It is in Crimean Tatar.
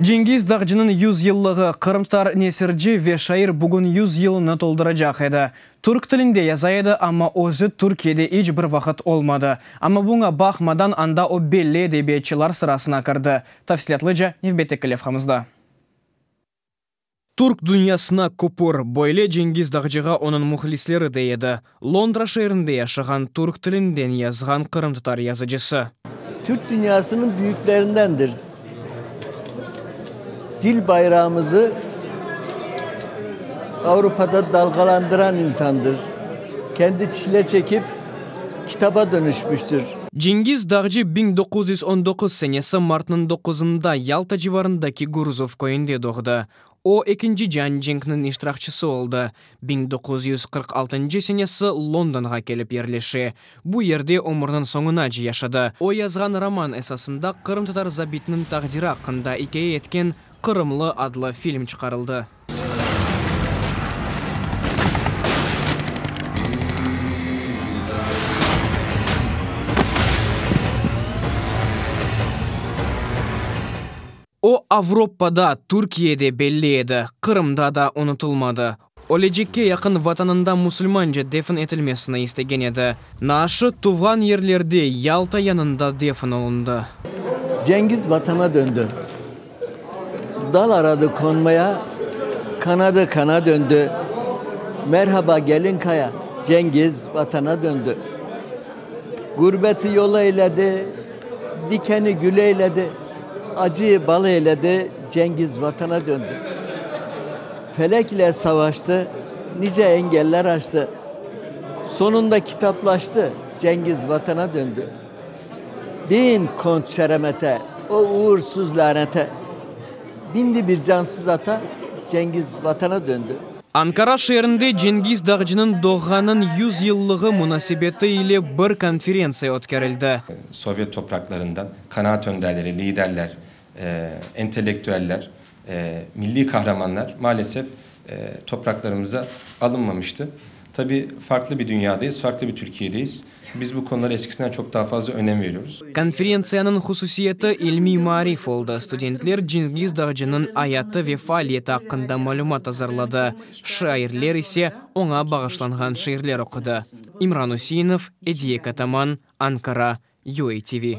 Cengiz Dağcınıñ yüz yıllığı, qırımtatar nesirci ve şair bugün yüz yılını tolduracaq edi. Türk tilinde yaza edi, amma özü Türkiyede iç bir vaqıt olmadı. Amma buña baqmadan, anda o belli edebiyatçılar sırasına kirdi. Tafsilâtlıca nevbetteki levhamızda. Türk dünyasına köpür, böyle Cengiz Dağcığa onıñ mühlisleri dey edi. Londra şeerinde yaşağan türk tilinden yazğan qırımtatar yazıcısı. Türk dünyasınıñ büyüklerindendir. Dil bayrağımızı Avropada dalğalandıran insandır. Kendi çile çekip kitaba dönüşmüştür. Cengiz Dağcı 1919 senesi martnıñ doquzında Yalta civarındaki Gurzuf köyünde doğdı. O, Ekinci cian cenkniñ iştirakçisi oldı. 1946 senesi Londonğa kelip yerleşe. Bu yerde ömürniñ soñunace yaşadı. O yazğan roman esasında qırımtatar zabitiniñ taqdiri aqqında ikâye etken Qırımlı adlı film çıqarıldı. O, Avropada, Türkiyede belli edi, Qırımda da unutılmadı. Ölecekke yaqın vatanında musulmanca defn etilmesini istegen edi. Naaşı tuvğan yerlerde, Yalta yanında defn olundı. Cengiz vatana döndü. Dal aradı konmaya, kanadı kana döndü. Merhaba gelin kaya, Cengiz vatana döndü. Gurbeti yol eyledi, dikeni gül eyledi, acıyı bal eyledi, Cengiz vatana döndü. Felek ile savaştı, nice engeller aştı. Sonunda kitaplaştı, Cengiz vatana döndü. Deyin Kont Şeremete, o uğursuz lanete. Bindi bir cansız ata, Cengiz vatana döndü. Ankara şeerinde Cengiz Dağcınıñ doğğanıñ yüz yıllığı munasebeti ile bir konferentsiya ötkerildi. Sovyet topraqlarından kanaat önderleri, liderler, entelektüeller, milliy qahramanlar maalesef topraqlarımıza alınmamıştı. Tabii farklı bir dünyadayız, farklı bir Türkiye'deyiz. Biz bu konulara eskisinden çok daha fazla önem veriyoruz. Konferentsiyanıñ hususiyeti ilmiy-maarif oldı, studentler Cengiz Dağcınıñ ayatı ve faaliyeti aqqında malümat azırladı, şairler ise oña bağışlanğan şiirler oqudı. İmran Üseinov, Ediye Kataman, Ankara, UATV.